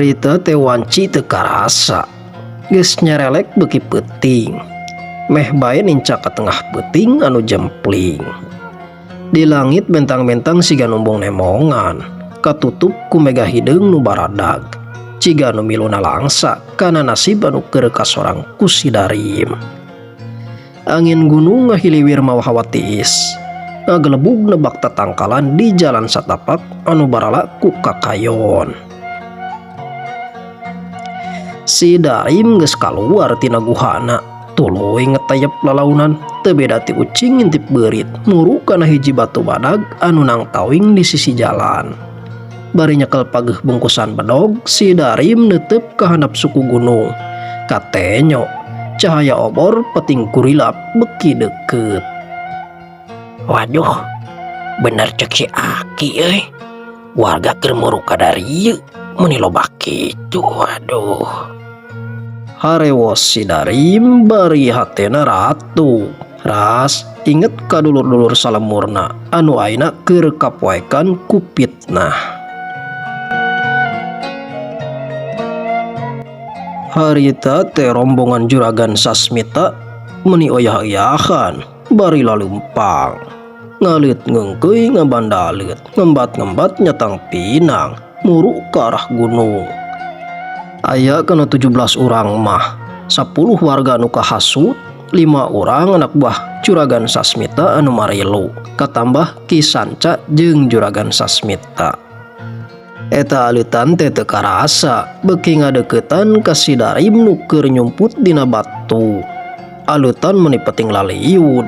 Harita teh wanci teu karasa. Geus nyerelek beuki peuting. Meh bae nincak ka tengah peuting anu jempling. Di langit bentang-bentang siga numbung nemongan, katutup ku mega hideung nu baradag. Ciga nu milu nalangsa kana nasib anu keur kasorang ku si Darim. Angin gunung ngahiliwir mawa hawa tiis. Ngagelebug nebak tatangkalan di jalan satapak anu barala ku kakayon. Si Darim geus kaluar tina guhana, tuluy ngetayep lalaunan teu beda ti ucing ngintip beurit muru kana hiji batu badag anu nangtawing di sisi jalan. Bari nyekel pageuh bungkusan bedog, si Darim neuteup ka handap suku gunung. Katenyo, cahaya obor peting kurilap beuki deukeut. Waduh, bener cek si Aki euy. Warga keur muru ka darieu, meuni loba kitu, waduh. Harewos si Darim bari hatena ratu. Ras inget ka dulur-dulur salemurna anu ayeuna keur kapoekan ku fitnah. Harita teh rombongan Juragan Sasmita meuni oyah-oyahan bari laleumpang. Ngaleut ngeungkeuy ngabandaleut, ngembat-ngembat nyatang pinang, muru ka arah gunung. Aya kana 17 urang mah, 10 warga anu kahasut, 5 urang anak buah Juragan Sasmita anu marilu, katambah Ki Sanca jeung Juragan Sasmita. Eta aleutan teh teu karasa, beuki ngadeuketan ka si Darim nu keur nyumput dina batu. Aleutan meuni penting laliud,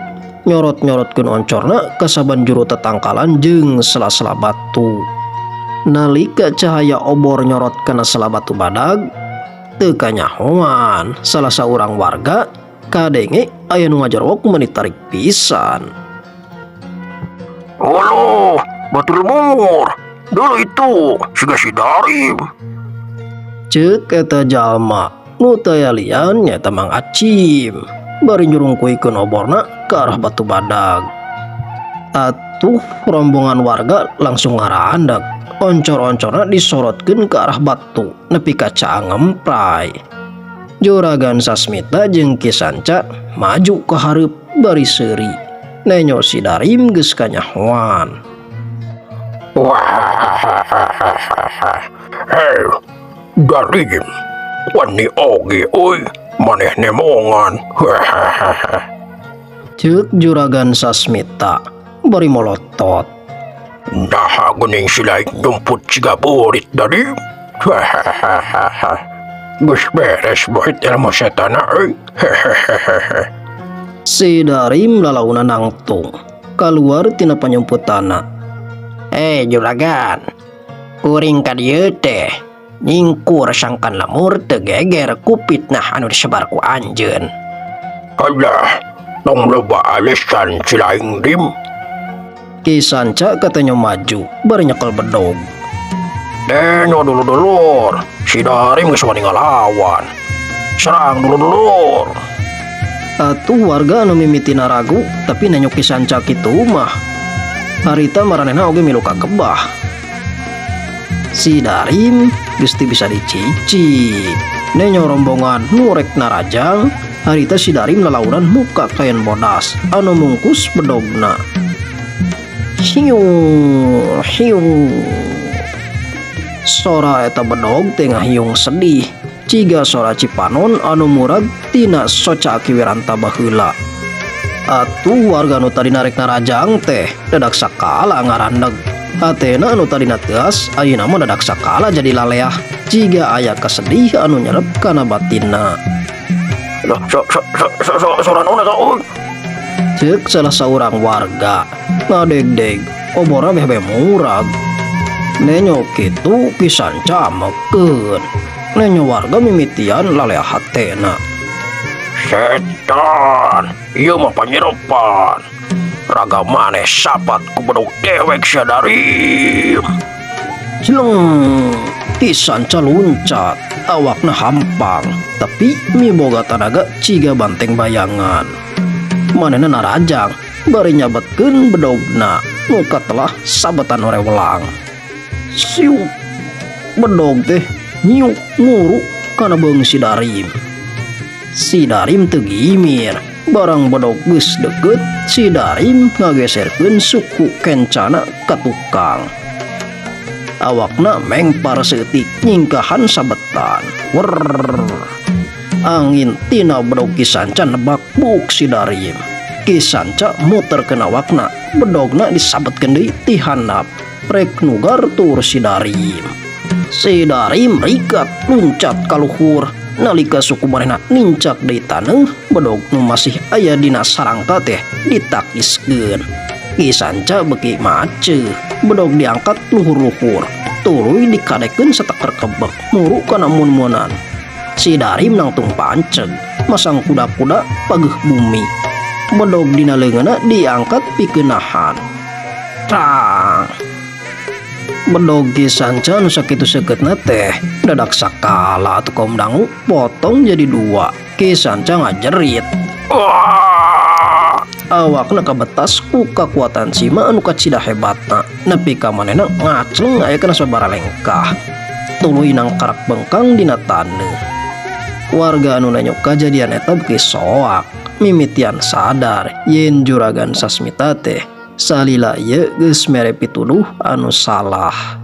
nyorot-nyorotkeun oncorna ka saban juru tetangkalan jeung sela-sela batu. Nalika cahaya obor nyorot kana sela batu badag, teu kanyahoan salah saurang warga kadenge aya nu ngajarwok meuni tarik pisan. Uluh, batu lemur. Dulu itu siga si Darim. Ceuk eta jalma nu taya lian nyaeta Mang Acim. Bari nyurungkuikeun oborna ka arah batu badag. Atuh rombongan warga langsung ngarandak. Oncor-oncorna disorotkeun ka arah batu nepi ka caang ngempray. Juragan Sasmita jeung Ki Sanca maju ka hareup bari seuri. Nenyo si Darim geus kanyahoan. Wah, hei, Darim, wani oge euy, maneh nemongan. Ceuk Juragan Sasmita bari molotot. Naha geuning si lain nyumput siga beurit Darim. Geus beres beurit ilmu setana euy. Si Darim lalauna nangtung kaluar tina panyumputana. Juragan, kuring ka dieu teh nyingkur sangkan lemur teu geger ku fitnah anu disebar ku anjeun. Alah, tong loba alesan si lain Rim. Ki Sanca katanya maju bari nyekel bedog. Denyo dulur-dulur, si Darim geus wani ngalawan. Serang dulur-dulur. Atuh warga anu mimitina ragu tapi nenyo Ki Sanca kitu mah. Harita maranehna oge milu kagebah. Si Darim geus teu bisa dicicik. Nenyo rombongan nu rek narajang, harita si Darim lalaunan muka kain bodas anu mungkus bedogna. Hiung, hiung. Sora eta bedog teh ngahiung sedih. Ciga sora Cipanon anu murag tina soca Aki Wiranta baheula. Atuh warga nu tadi narek narajang teh dadak sakala ngarandeg. Hatena anu tadina teas ayeuna mah dadak sakala jadi laleah. Ciga aya kasedih anu nyerep kana batinna. Lah, so, so, so, so, so, sora naon eta euy? Ceuk salah saurang warga ngadegdeg oborna beh-beh murag. Nenyo kitu Ki Sanca mekeun. Nenyo warga mimitian laleah hatena. Setan, ieu mah panyerepan. Raga maneh sapat ku bedog dewek sia Darim. Jeleng, Ki Sanca luncat, awakna hampang, tapi miboga tanaga ciga banteng bayangan. Manehna narajang, bari nyabetkeun bedogna, nu katelah sabetan orewelang. Siup, bedog teh Nyiuk nguru kana beung si Darim. Si Darim teu gimir. Barang bedog geus deukeut, si Darim ngageserkeun suku kencana ka tukang. Awakna mengpar seutik nyingkahan sabetan. Werr. Angin tina bedog Ki Sanca nebak buuk si Darim. Ki Sanca muterkeun awakna, bedogna disabetkeun deui ti handap. Rek nugar tur si Darim. Si Darim rikat luncat ka luhur. Nalika suku manehna nincak deui taneuh, bedog nu masih aya dina sarangka teh ditakiskeun. Ki Sanca beuki maceuh, bedog diangkat luhur-luhur, tuluy dikadekeun sateker kebek muru kana mun-munan. Si Darim nangtung panceg, masang kuda-kuda pageuh bumi. Bedog dina leungeunna diangkat pikeun nahan. Tang. Bedog Ki Sanca nu sakitu seukeutna teh dadak sakala atuh kaum dangu potong jadi dua. Ki Sanca ngajerit. Wah! Awakna kabetas ku kakuatan sima anu kacida hebatna. Nepi ka manehna ngacleng aya kana sabaraha lengkah. Tuluy nangkarak bengkang dina taneuh. Warga anu nanyo kajadian eta beuki soak. Mimitian sadar yen Juragan Sasmita teh salila ieu geus mere pituduh anu salah.